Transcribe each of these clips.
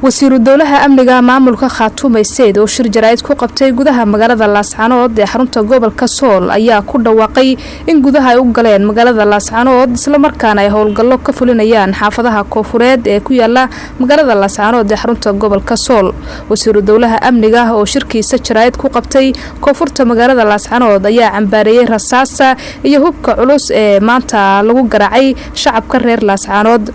Wasiiru dowlaha amniga maamulka Khaatumo State oo shir jaraa'id ku qabtay gudaha magaalada Laascanood ee xarunta gobolka Sool ayaa ku dhawaaqay in gudaha ay u galeen magaalada Laascanood, islamarkaana ay howlgallo ka fulinayaan xaafadaha koofureed ee ku yaala magaalada Laascanood ee xarunta gobolka Sool. Wasiiru dowlaha amniga oo shirkiisa jaraa'id ku qabtay koonfurta magaalada Laascanood ayaa cambaareeyey rasaasa iyo hubka culus ee maanta lagu garaacay shacabka reer Laascanood,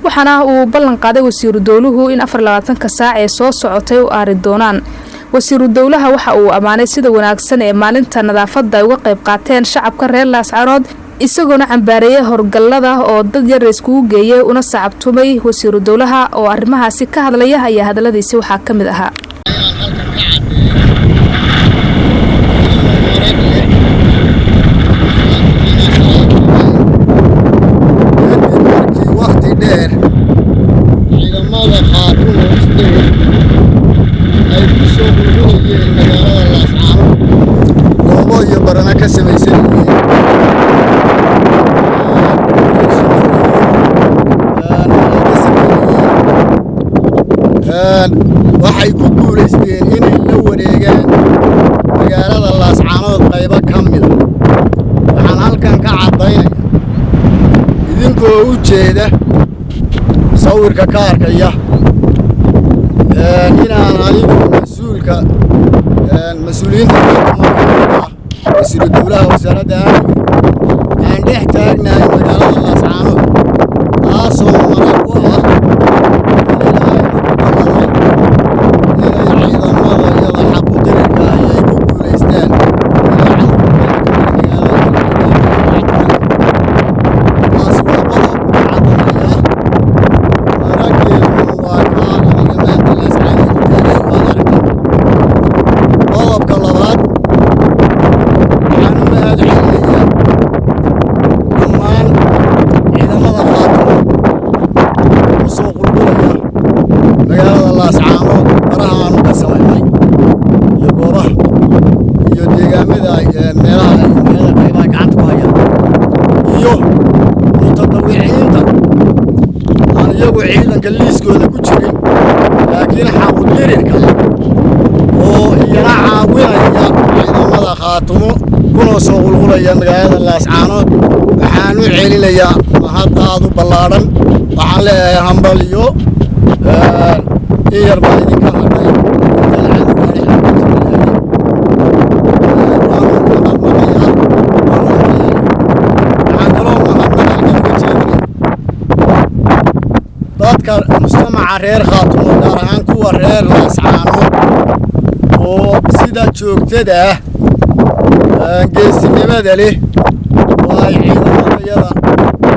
waxaana uu ballan qaaday wasiiru dowluhu in 24-ka saac ee soo socotay u aari doonaan. Wasiiru dowlaha waxa uu ammaanay sida wanaagsan ee maalinta nadaafadda ay uga qayb qaateen shacabka reer Laascanood, isagoona cambaareeyay howlgallada oo dad yar iskugu geeyay una sacabtumay. Wasiiru dowlaha oo arrimahaasi ka hadlaya ayaa hadaladiisi waxaa ka mid ahaa: Inaan halkan ka caddeeyo inuu marag leh Maxamed Salaad, kadib markii wakhti dheer ciidamada Khaatumo State ay ku soo qulqulayeen magaalada Laascaanood, goobo iyo barana ka samaysan yihiin, ka sameeyeen, waxay ku guulaysteen inay la wareegaan magaalada Laascaanood qaybo ka mida. Waxaan halkan ka caddaynaya, idinkoo u jeeda sawirka ka arkaya, inaan anigu mas-uulka mas-uuliyiinta ah, wasiiru dowlaha wasaaradda amniga, aan dhex taagnahay magaalada Laascaanood, taasoo marag u ah in Ilaahay nagu balladay inay ciidamada iyada xaqu dirirka ahi ay ku guulaystaan inay cadowga magaalada kala dhigaan. Taasi waa qodob caddaynaya, marageeduna waa kaa aniga maanta Laascaanood u taagay, waad aragtaa. Qodobka labaad, waxaan u mahad celinayaa dhammaan ciidamada Khaatumo ku soo qulqulaya magaalada Laascaanood, baraha aanu ka samaynay iyo goobaha iyo deegaamada, meelaha ay meela qaybaha gacanta ku hayaan, iyo mutadawiciinta aan iyagu ciidanka liiskooda ku jirin laakiin xaqudirirka oo iyana caawinaya ciidamada Khaatumo kuna soo qulqulaya magaalada Laascaanood. Waxaan u celinayaa mahaddaadu ballaadhan. Waxaan leeyahay hambaliyo. In yar baa idinka hadhay intaan cadowga dhexda ku jiri lahayn. Waanu mahadnaqayaa, waanu hambalyayaa. Waxaan kaloo mahadnaq halkan uga jeedinaya dadka mujtamaca reer Khaatumo, gaar ahaan kuwa reer Laascaanood, oo sida joogtada ah geesinimada leh oo ay ciidamadayada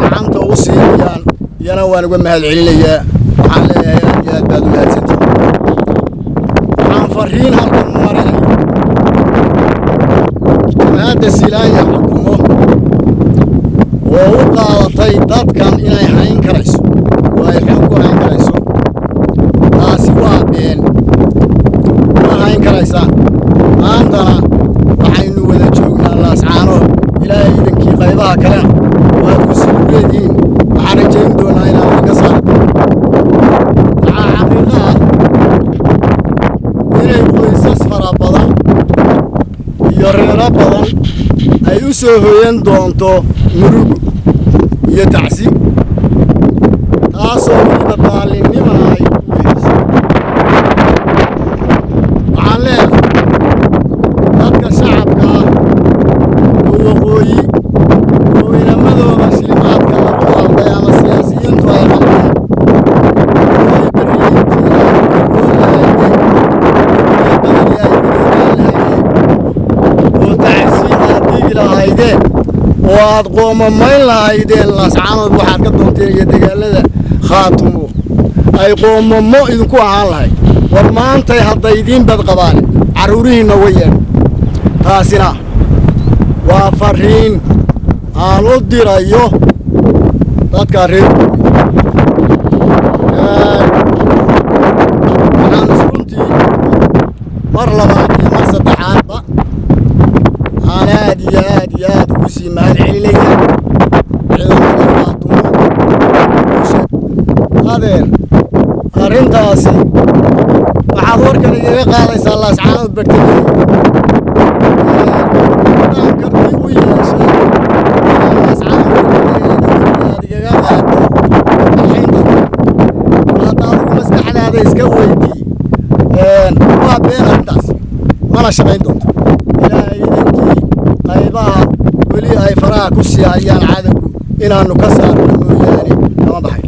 gacanta u siinayaan, iyana waan uga mahad celinayaa. Waxaan leeyahay aad iyo aad baad u mahadsantihin. Waxaan fariin halkan u marinaya jamhadda Silaanya xukumo oo u qaadatay dadkan inay hayn karayso oo ay xoog ku hayn karayso. Taasi waa been, ma hayn karaysaan. Maantana waxaynu wada joognaa Laascaanood, Ilaahay idankii. Qaybaha kalena waad ku sii leedihiin, waxaan rajayn doonaa inaan idinka saari doono. Waxaa xaqiiqo ah inay qoysas fara badan iyo reero badan ay u soo hoyan doonto murugo iyo tacsi, taasoo weliba daallinnimana ay ku weheliso. Waxaan leeyahay dadka shacabka ah oo waqooyi oo inamadooda shilimaadka lagu qalday ama siyaasiyiintu ay qaldeen oo ay berriintii ay goon lahaydeen, guryo badani ay gadoodaan lahaayeen, oo tacsi aad dhigi lahaydeen oo aad qoomamayn lahaydeen Laascaanood waxaad ka doonteen iyo deegaanada Khaatumo ay qoomamo idinku ahaan lahayd, war maantay hadda idiin bad qabaan, carruurihiinna way yeedh. Taasina waa fariin aan u dirayo dadka reer. Waxaan runtii mar labaad iyo mar saddexaadba aan aad iyo aad iyo aad ugu sii mahad celinaya ciidamada Khaatumo. Adeer, arrintaasi igaga qaadaysaa Laascaanood bartamaheeda? Haddaan karti u yeeshay inaan Laascaanood bartamaheeda aad igaga qaado warbixin dadka, bal hadda adigu maskaxdaada iska weydii. Waa been arrintaas, mana shaqayn doonto. Ilaahay idankii, qaybaha weli ay faraha ku sii hayaan cadowgu inaannu ka saarno mooyaane kama baxay.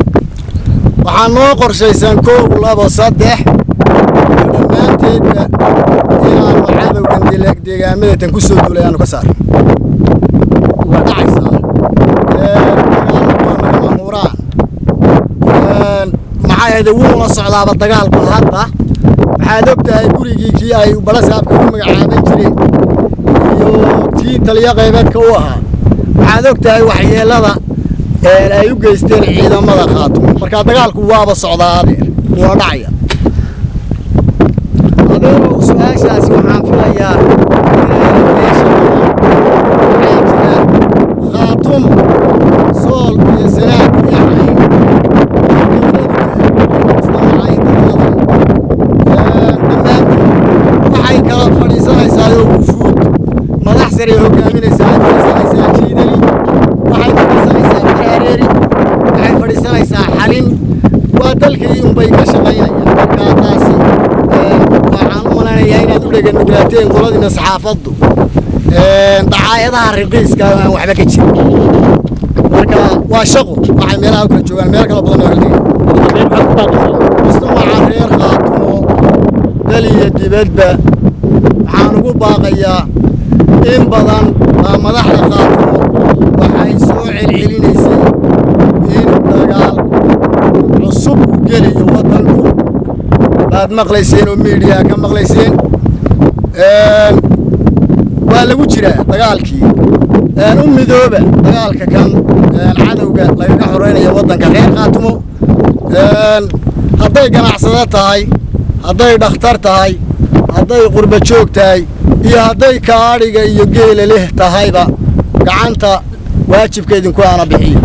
Waxaa noo qorshaysan 1, 2, 3 iyo dhammaanteedba inaannu cadowgan deegaamadatan ku soo duulay aanu ka saarno. Waa dhacaysaa, dagaalku waa nagama huraan. Maxaa ahayde, wuuna socdaaba dagaalku hadda. Waxaad og tahay gurigii kii ay balasaabka ku magacaaban jireen iyo tii taliyo qaybeedka u ahaa. Waxaad og tahay waxyeelada ay u geysteen ciidamada Khaatumo. Markaa dagaalku waaba socdaa, adeer, wuuna dhacaya. Adeerow, su-aashaasi waxaan filayaa inayna meesha. Waxaa jira Khaatumo, Sool iyo Sanaag iyo Cayn dowladu tahay mujtamaca iyo dhammaanteed waxay kala fadhiisanaysaa oo wufuud madax sare hogaaminaysaa ay fadhiisanaysaa Jiidali, waxay fadhiisanaysaa Barareeri, waxay fadhiisanaysaa Xalin. Waa dalkii unbay ka shaqaynayaan. Markaa taasi waxaan u malaynayaa inaad u dheganuglaateen qoladiina saxaafaddu dacaayadaha riqiiska aan waxba ka jirin. Marka waa shaqo, waxay meelaha u kala joogaan, meel kala badan oo kala tegay. Ugu dambeyn, maxaad ku baaqaysaa? Mujtamaca reer Khaatumo dal iyo dibadba waxaan ugu baaqayaa, in badan baa madaxda Khaatumo waxay soo celcelinaysay in dagaal cusub uu gelayo waddanku. Baad maqlayseen oo miidiyaha ka maqlayseen. Waa lagu jiraa dagaalkii. U midooba dagaalka kan cadowga lagaga xoreynaya waddanka reer Khaatumo. Hadday ganacsado tahay, hadday dhakhtar tahay, hadday qurba joog tahay iyo hadday kaadhiga iyo geela leh tahayba, gacanta waajibka idinku aana bixiyo.